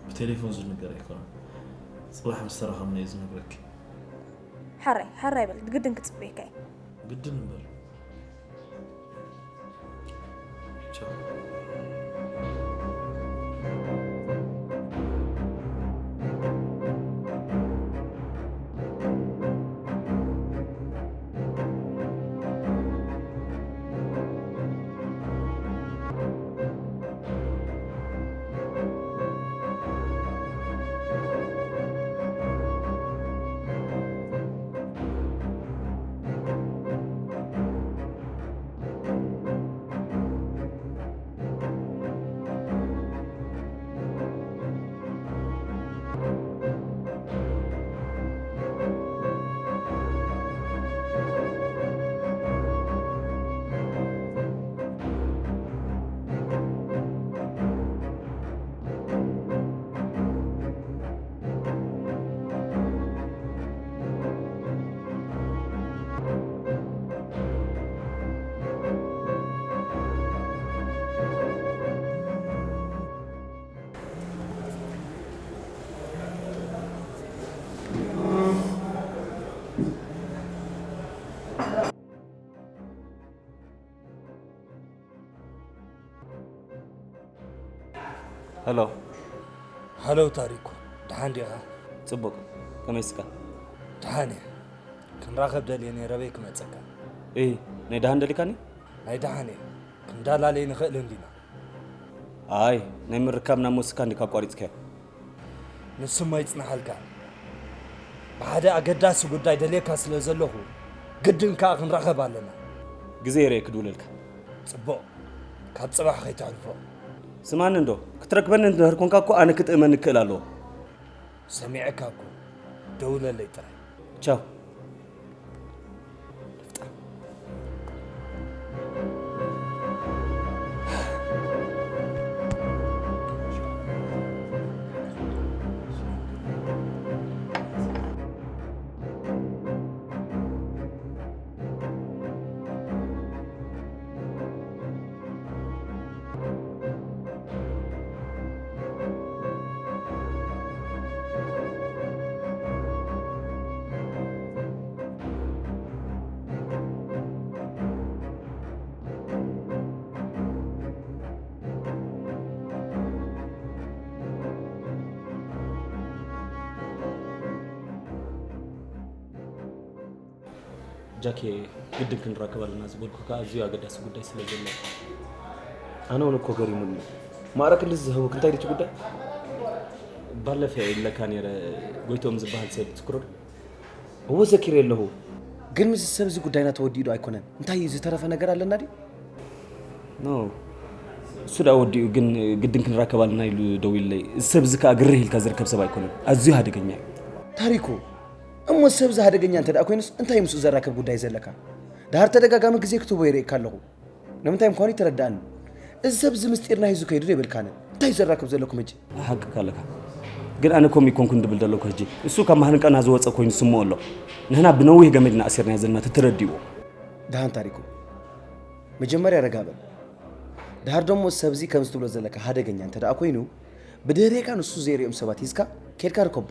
ብቴሌፎን ዝንገር ኣይኮነን። ጽባሕ ምስ ተራኸብና እየ ዝነግረኪ። ሓራይ ሓራይ በል፣ ግድን ክጽበየካ እየ። ግድን እምበር። ቻው። ሄሎ። ሃሎ ታሪኩ፣ ደሓን ዲኻ? ጽቡቕ፣ ከመይ እስካ? ደሓን እየ። ክንራኸብ ደልየ ነይረ፣ በይ ክመጸካ? እይ፣ ናይ ደሓን ደሊካኒ? ናይ ደሓን እየ። ክንዳላለይ ንኽእል እንዲና? ኣይ፣ ናይ ምርካብ ናብ ሞስካ እንዲካ ኣቋሪጽካዮ? ንስሞ ይጽናሓልካ። ብሓደ ኣገዳሲ ጉዳይ ደልየካ ስለ ዘለኹ፣ ግድን ከኣ ክንራኸብ ኣለና። ግዜ የርእየ ክድውለልካ። ጽቡቕ፣ ካብ ጽባሕ ከይተሕልፎ። ስማኒ እንዶ፣ ክትረክበኒ እንድሕር ኮንካ እኮ ኣነ ክትእመኒ ክእል ኣለዎ። ሰሚዐካ እኮ፣ ደውለለይ ጥራይ። ቻው። ጃኬ፣ ግድን ክንራከብ ኣለና ዝበልኩካ ኣዝዩ ኣገዳሲ ጉዳይ ስለ ዘሎ። ኣነ እውን እኮ ገሪሙኒ። ማዕረ ክንድዚ ዝህውክ እንታይ ድዩ እቲ ጉዳይ? ባለፈ ኢለካ ነይረ፣ ጎይቶም ዝበሃል ሰብ ትዝክሮ ዶ? እወ ዘኪረ ኣለኹ። ግን ምስ ሰብዚ ጉዳይና ተወዲኡ ዶ ኣይኮነን? እንታይ ዝተረፈ ነገር ኣለና ድዩ? ኖ፣ እሱ ደኣ ወዲኡ፣ ግን ግድን ክንራከብ ኣለና ኢሉ ደዊሉለይ። እዚ ሰብ እዚ ከኣ ግርህ ኢልካ ዝርከብ ሰብ ኣይኮነን። ኣዝዩ ሃደገኛ እዩ። ታሪኩ፣ እሞ ሰብዚ ሃደገኛ እንተ ደኣ ኮይኑስ እንታይ ምስኡ ዘራክብ ጉዳይ ዘለካ? ደሃር ተደጋጋሚ ግዜ ክትህቦ ይርእየካ ኣለኹ። ንምንታይ ምዃኑ ይተረድኣኒ። እዚ ሰብ እዚ ምስጢርና ሒዙ ከይዱ ዶ ይብልካኒ? እንታይ እዩ ዘራክብ ዘለኩም ሕጂ? ሓቅካ ኣለካ። ግን ኣነ ከምኡ ኣይኮንኩን ድብል ዘለኩ ሕጂ። እሱ ካብ ማህንቀና ዝወጸ ኮይኑ ስምኦ ኣሎ። ንሕና ብነዊሕ ገመድ ኢና ኣሲርናዮ ዘለና ተተረዲእዎ። ደሃን ታሪኩ፣ መጀመርያ ረጋ በል። ደሃር ደሞ እዚ ሰብ እዚ ከምዚ ትብሎ ዘለካ ሃደገኛ እንተ ደኣ ኮይኑ፣ ብድህሬካ ንሱ ዘይርእዮም ሰባት ሒዝካ ኬድካ ርከቦ።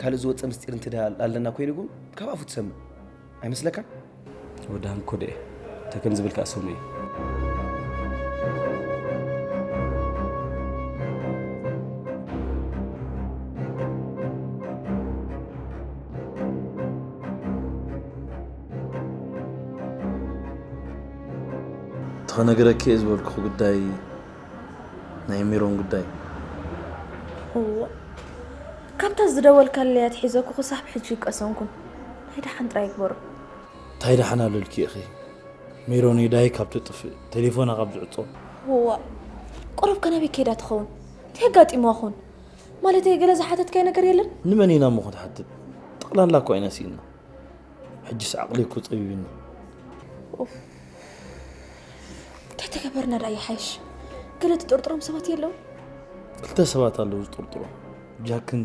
ካልእ ዝወጸ ምስጢር እንተ ደኣ ኣለና ኮይኑ ግን ካብ ኣፉ ትሰምዕ። ኣይመስለካን? ወዲ ሃንኮ ደኤ፣ እንታይ ከም ዝብል ከኣ ሰሙ እየ። ተኸነግረኪ እየ ዝበልኩኺ ጉዳይ ናይ ሜሮን ጉዳይ። እዋ፣ ካብታ ዝደወልካለይ ኣትሒዘ እኮ ክሳብ ሕጂ ይቀሰንኩን። ናይ ደሓን ጥራይ ይግበሮ። እንታይ ደሓን ኣለልኪ ኢኺ? ሜሮነይ ዳይ ካብ ትጥፍእ፣ ቴሌፎና ካብ ዝዕጾ። እዋ፣ ቁሩብ ከ ናበይ ከይዳ ትኸውን? እንታይ ኣጋጢምዋ ኾን? ማለተይ፣ ገለ ዝሓተትካዮ ነገር የለን? ንመን ኢና እሞ ክንሓትት? ጠቕላላ እኮ ኢና ስኢንና። ሕጅስ ዓቕለይ እኮ ጸቢብኒ። ኡፍ። እንታይ ተገበርና ደኣ ይሓይሽ? ገለ ትጥርጥሮም ሰባት የለውን? ክልተ ሰባት ኣለዉ ዝጥርጥሮም። ጃክን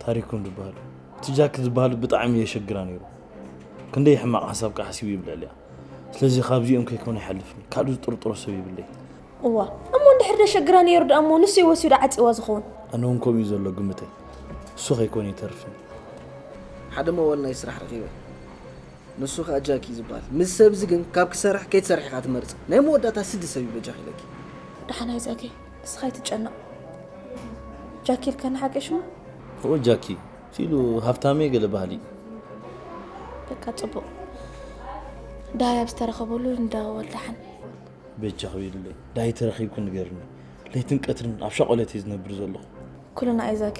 ታሪኩን ዝበሃሉ። እቲ ጃክ ዝበሃል ብጣዕሚ የሸግራ ነይሩ። ክንደይ ሕማቕ ሓሳብ ከኣ ሓሲቡ ይብልዕ እያ። ስለዚ ካብዚኦም ከይኮነ ይሓልፍኒ። ካልእ ዝጥርጥሮ ሰብ የብለይ። እዋ፣ እሞ እንድሕር ደሸግራ ነይሩ ደኣ እሞ ንሱ እዩ ወሲዱ ዓጺዋ ዝኸውን። ኣነ እውን ከምኡ እዩ ዘሎ ግምተይ። እሱ ከይኮነ ይተርፍኒ። ሓደ መዋል ናይ ስራሕ ረኺበ። ንሱ ኸኣ ጃኪ እዩ ዝበሃል። ምስ ሰብዚ ግን ካብ ክሰርሕ ከይትሰርሕ ኢኻ ትመርጽ። ናይ መወዳእታ ስዲ ሰብ እዩ በጃኺ ኢለኪ። ደሓን ኣይዛኪ፣ ንስኻ ኣይትጨነቕ። ጃኪ ኢልካኒ ሓቂ ሽሙ? እወ ጃኪ፣ ሲሉ ሃብታመይ ገለ ባህሊ። በቃ ጽቡቕ። ዳይ ኣብ ዝተረኸበሉ እንዳወል ደሓን። በጃኺ በይልለይ። ዳይ ተረኺብኪ ንገርኒ። ለይትን ቀትርን ኣብ ሻቆለት እየ ዝነብር ዘለኹ። ኩልና ኣይዛኪ።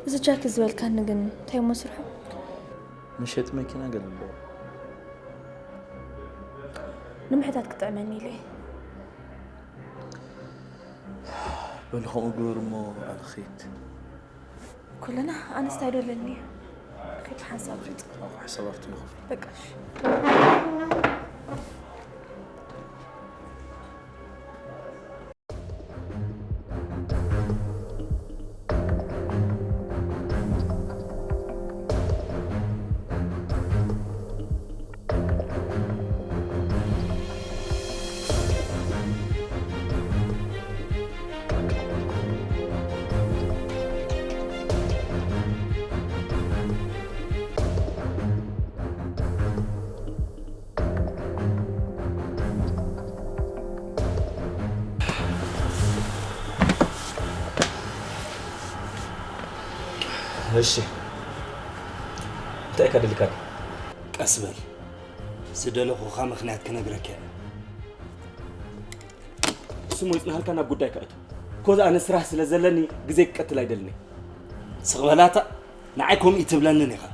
እዚ ጃኪ ዝበልካኒ ግን እንታይ እሞ ስርሑ? መሸጢ መኪና ገለ ኣለዎ። ንምሕታት ክጥዕመኒ ኢለ እየ። በሉ ከምኡ ግበሩ እሞ ኣነ ክኸይድ። ኩልና ኣነስ እንታይ ዶ ኣለኒ? ኺድ ሓንሳብ ኺድ። ኣኹ ሓሳብ ኣብቲ ንኸፍል። በቃ እሺ። እሺ፣ እንታይ ከድልካ? ቀስ በል። ዝደለኹኻ ምኽንያት ክነግረካ እየ። ስሙ ይጽናሃልካ፣ ናብ ጉዳይ ከእቱ። ኮዝ ኣነ ስራሕ ስለ ዘለኒ ግዜ ክቀትል ኣይደልኒ። ስቕ በላታ፣ ንዓይ ከምኡ ትብለንን ኢኻ።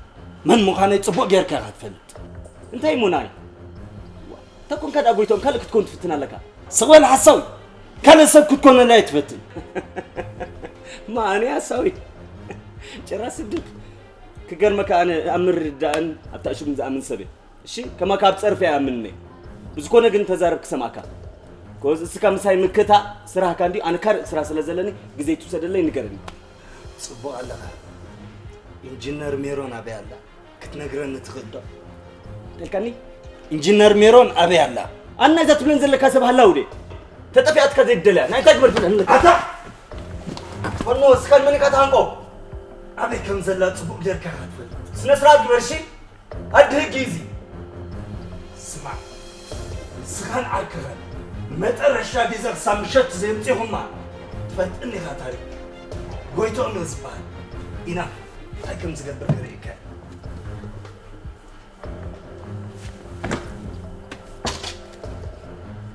መን ምዃነይ ጽቡቕ ጌርካ ኢኻ ትፈልጥ። እንታይ እሞ ንዓይ? እንተ ኮንካ ደኣ ጎይትኦም ካልእ ክትኮን ትፍትን ኣለካ። ስቕ በል ሓሳዊ፣ ካልእ ሰብ ክትኮነለይ ኣይትፈትን። ማን እያ ሓሳዊ? ጭራ ስድብ። ክገርመካ ኣነ ኣብ ምርድዳእን ኣብ ታእሽጉን ዝኣምን ሰብ እየ። እሺ፣ ከማካ ኣብ ጸርፊ ኣይኣምንን እየ። ብዝኮነ ግን ተዛረብ ክሰምዓካ። ኮዝ እስካ ምሳይ ምክታእ ስራህካ እንድዩ፣ ኣነ ካልእ ስራ ስለ ዘለኒ ግዜ ትውሰደለይ ንገረኒ። ጽቡቕ ኣለኻ። ኢንጂነር ሜሮን ኣበይ ኣላ? ክትነግረኒ ትኽእል ዶ? ተልካኒ? ኢንጂነር ሜሮን ኣበይ ኣላ? ኣነ ናይዛ ትብለን ዘለካ ሰብ ሃላው ድየ? ተጠፊኣትካ ዘይትደልያ ናይ እንታይ ግበር ትብለን ኣለካ? ኣታ! ፈኖ፣ እስካን መን ኢካ ትሃንቆ? ኣበይ ከም ዘላ ጽቡቕ ጌርካ ኢኻ ትፈልጥ። ስነ ስርዓት ግበር እሺ? ኣዲ ህጊ እዚ። ስማዕ፣ ንስኻን ዓርክኻን መጠረሻ ግዜ ክሳብ ምሸት ተዘይምጺኹማ ትፈልጥኒ ኢኻ ታሪክ። ጎይትኦም እየ ዝበሃል። ኢና እንታይ ከም ዝገብር ክርእየካ እየ።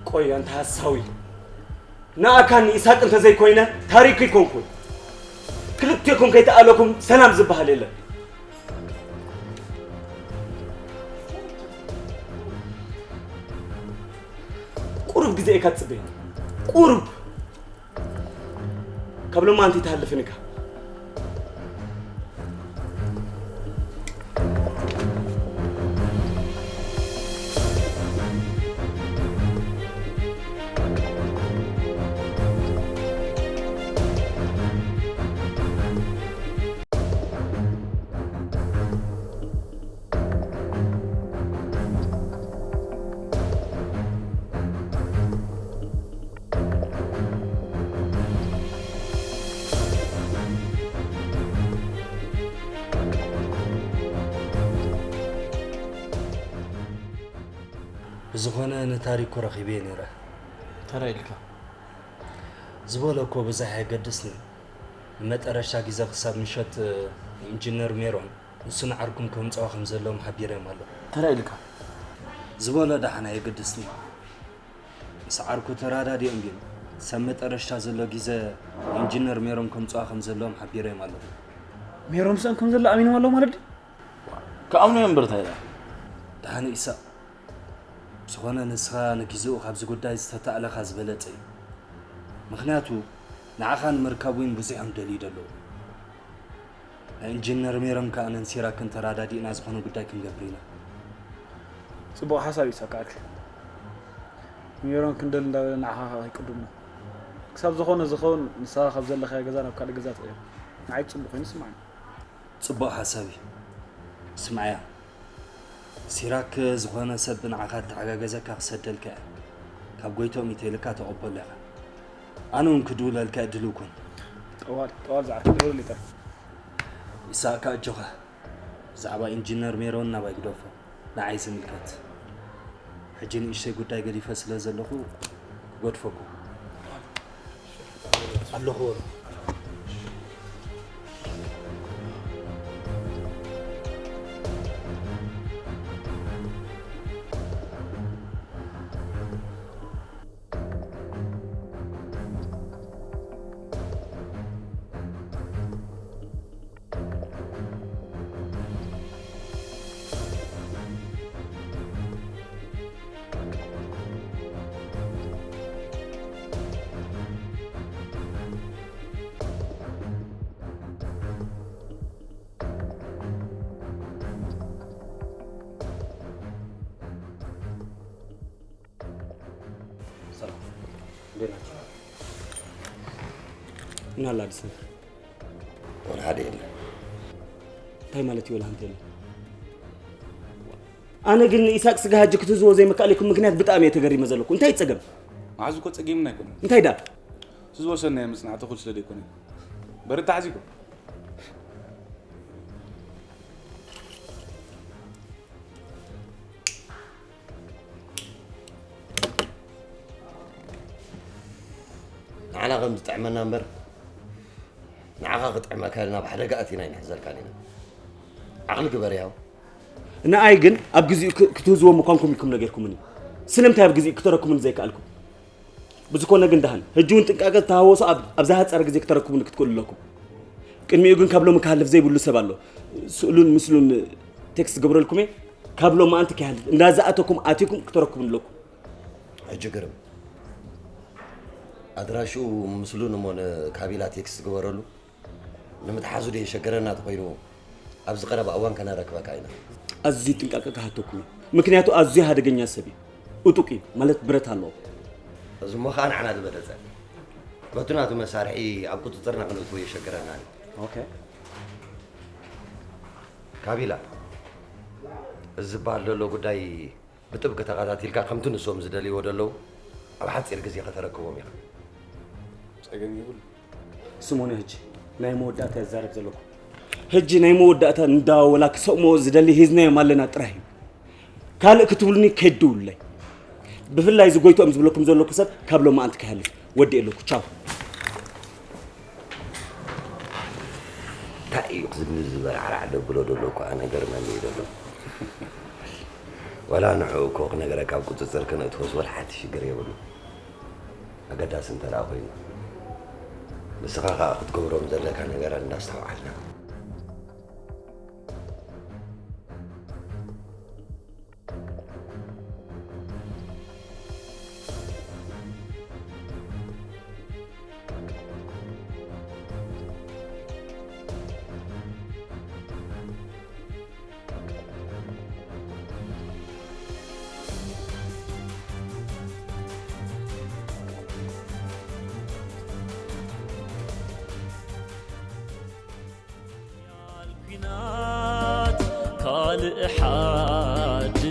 ቆይ ኣንታ ሓሳዊ፣ ንኣካን ንኢሳቅ እንተዘይኮይነ ታሪክ ይኮንኩን። ክልቴኩም ከይተኣለኩም ሰላም ዝበሃል የለን። ቁሩብ ግዜ እካ ትጽበየኒ። ቁሩብ። ካብ ሎማንቲ ትሃልፍን እካ። ብዝኾነ ንታሪኩ ረኺበዮ ነይረ። ተራ ኢልካ። ዝበሎ እኮ ብዙሕ ኣየገድስን። ንመጠረሻ ግዜ ክሳብ ምሸት ንኢንጂነር ሜሮን ንሱ ንዓርኩም ከምጽኦ ከም ዘለዎም ሓቢረዮም ኣለኹ። ተራ ኢልካ። ዝበሎ ደሓን ኣየገድስን። ምስ ዓርኩ ተራዳዲኦም ግን ሰብ መጠረሽታ ዘሎ ግዜ ኢንጂነር ሜሮን ከምፅዋ ከም ዘለዎም ሓቢረዮም ኣለኹ። ሜሮን ምስኦም ከም ዘሎ ኣሚኖም ኣለዉ ማለት ድዩ? ክኣምኑ እዮም እምበር እንታይ ደኣ? ደሓን ኢሳቕ፣ ብዝኾነ ንስኻ ንግዜኡ ካብዚ ጉዳይ ዝተታእለኻ ዝበለጸ እዩ። ምኽንያቱ ንዓኻ ንምርካብ እውን ብዙሕ እዮም ደልዩ ዘለዉ። ንኢንጂነር ሜሮን ከኣ ነን ሲራክን ተራዳዲእና ዝኾነ ጉዳይ ክንገብር ኢና። ጽቡቕ ሓሳብ እዩ ሳካኣልክ። ሜሮን ክንደሊ እንዳበለ ንዓኻ ከኣ ኣይቅድሞ። ክሳብ ዝኾነ ዝኸውን ንስኻ ካብ ዘለኻዮ ገዛ ናብ ካልእ ገዛ ትቕየር። ንዓይ ጽቡቕ ኮይኑ ይስምዓኒ። ጽቡቕ ሓሳብ እዩ። ስምዓያ፣ ሲራክ ዝኾነ ሰብ ንዓኻ እተሓጋገዘካ ክሰደልካ እየ። ካብ ጎይትኦም ኢተይልካ ተቐበሎ ኢኻ። ኣነ እውን ክድውለልካ እየ ድልው ኩን። ጠዋል፣ ጠዋል ዝዓርከ ደውል ይጠር። ይስሓቅ ኣጆኻ። ብዛዕባ ኢንጂነር ሜሮን ናባይ ግደፎ። ንዓይ ዝምልከት። ሕጂ ንእሽተይ ጉዳይ ገዲፈ ስለ ዘለኹ ክገድፈኩም ኣለኹ። ሰላም። እንዴት ናችሁ? ምን አለ አዲስ ነገር? ወላ ሓደ የለን። እንታይ ማለት እዩ ወላ ሓንቲ የለን? ኣነ ግን ንኢሳቅ ስጋ ሕጂ ክትህዝዎ ዘይምክኣለይኩም ምክንያት ብጣዕሚ እየ ተገሪመ ዘለኹ። እንታይ ጸገም? መዓዝ እኮ ጸጊምና ኣይኮነን። እንታይ ደኣ? እቲ ዝወሰንናዮ ምጽናዕ ተኹል ስለ ዘይኮነ እዩ። በርታዕ ሕዚ እኮ። ንዓና ከም ዝጥዕመና እምበር፣ ንዓኻ ክጥዕመካ ኢልና ኣብ ሓደጋ ኣቲና ኣይንሕዘልካን ኢና። ዓቕሊ ግበር ያው። ንኣይ ግን ኣብ ግዜኡ ክ-፣ ክትህዝዎም ምዃንኩም ኢልኩም ነጊርኩምኒ። ስለምንታይ ኣብ ግዜኡ ክተረኩምኒ ዘይከኣልኩም? ብዝኾነ ግን ደሓን፣ ሕጂ እውን ጥንቃቐ ተሃወሱ፣ ኣብ፣ ኣብ ዝሓጸረ ግዜ ክተረኩብኒ ክትክእሉ ኣለኩም። ቅድሚኡ ግን ካብ ሎሚ ክሃልፍ ዘይብሉ ሰብ ኣሎ። ስእሉን ምስሉን ቴክስት ገብረልኩም እየ። ካብ ሎሚ ኣንቲ ከይሃልፍ፣ እንዳዝኣተኩም ኣቲኩም ክተረኩብኒ ኣለኩም። ሕጂ ግርም። ኣድራሽኡ ምስሉን እሞ ንካቢላ ቴክስት ግበረሉ። ንምትሓዙ ዶ የሸገረና ተኾይኑ፣ ኣብዚ ቀረባ እዋን ከነረክበካ ኢና። ኣዝዩ ጥንቃቐ ክሃተኩም እዩ። ምክንያቱ ኣዝዩ ሓደገኛ ሰብ እዩ። እጡቕ እዩ፣ ማለት ብረት ኣለዎ። እዚ እሞ ኸኣ ንዓና ዝበለጸ። በቲ ናቱ መሳርሒ ኣብ ቁጽጽርና ክንእትዎ የሸገረና እዩ። ኦኬ። ካቢላ፣ እዚ ዝበሃል ዘሎ ጉዳይ ብጥብቂ ተኸታቲልካ ከምቲ ንሶም ዝደልይዎ ዘለዉ ኣብ ሓጺር ግዜ ከተረክቦም ኢኻ። ጸገም የብሉ። ስሞነ፣ ሕጂ ናይ መወዳእታ እዛረብ ዘለኹ። ሕጂ ናይ መወዳእታ እንዳወላ ክሰምዎ ዝደሊ ሂዝናዮም ኣለና ጥራይ እዩ። ካልእ ክትብሉኒ ከይትድውሉለይ። ብፍላይ እዚ ጎይትኦም ዝብለኩም ዘለኩ ሰብ ካብ ሎማዓንቲ ከይሃልፍ። ወዲኤ ኣለኩ። ቻው። እንታይ እዩ ዝብል ዝበርዓራዕ ደብሎ ዘሎ እኮ ኣነ ገርመኒ እዩ ዘሎ። ዋላ ንዕኡ እኮ ክነገረካ ኣብ ቁጽጽር ክነእትዎስ ወላ ሓንቲ ሽግር የብሉ። ኣገዳሲ እንተ ደኣ ኮይኑ። ንስኻ ኸኣ ክትገብሮም ዘለካ ነገራት እንዳስተውዓልና። ኲናት ካልእ ሓድሽ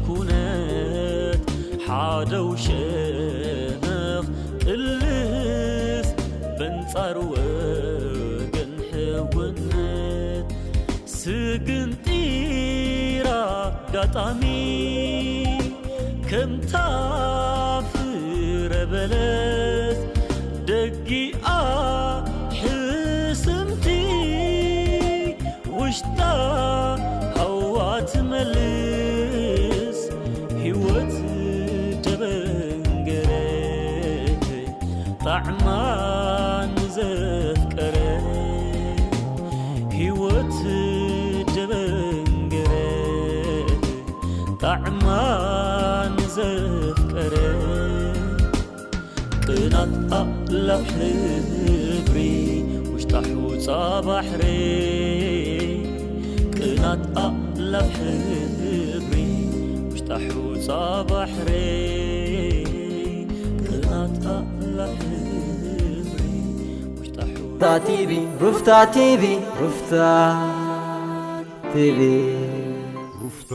ኩነት ሓደው ሸነኽ ቅልስ በንጻር ወገን ሕውነት ስግንጢር ኣጋጣሚ ከምታ ፍረ በለስ ደጊኣ ሕስምቲ ውሽጣ ሃዋ ትመልስ ህይወት ደበንገ ወትደበንገረ ጣዕማ ንዘፍቀረ ቅናት ኣእላፍ ሕብሪ ውሽጣ ሑጻ ባሕሪ ቅናት ኣእላፍ ሕብሪ ውሽጣ ሑጻ ባሕሪ ቅናት ኣእላፍ ሕብሪ ውሽጣ ሑጻ ሩፍታ ቲቪ ሩፍታ ቲቪ ሩፍታ ቲቪ ሩፍታ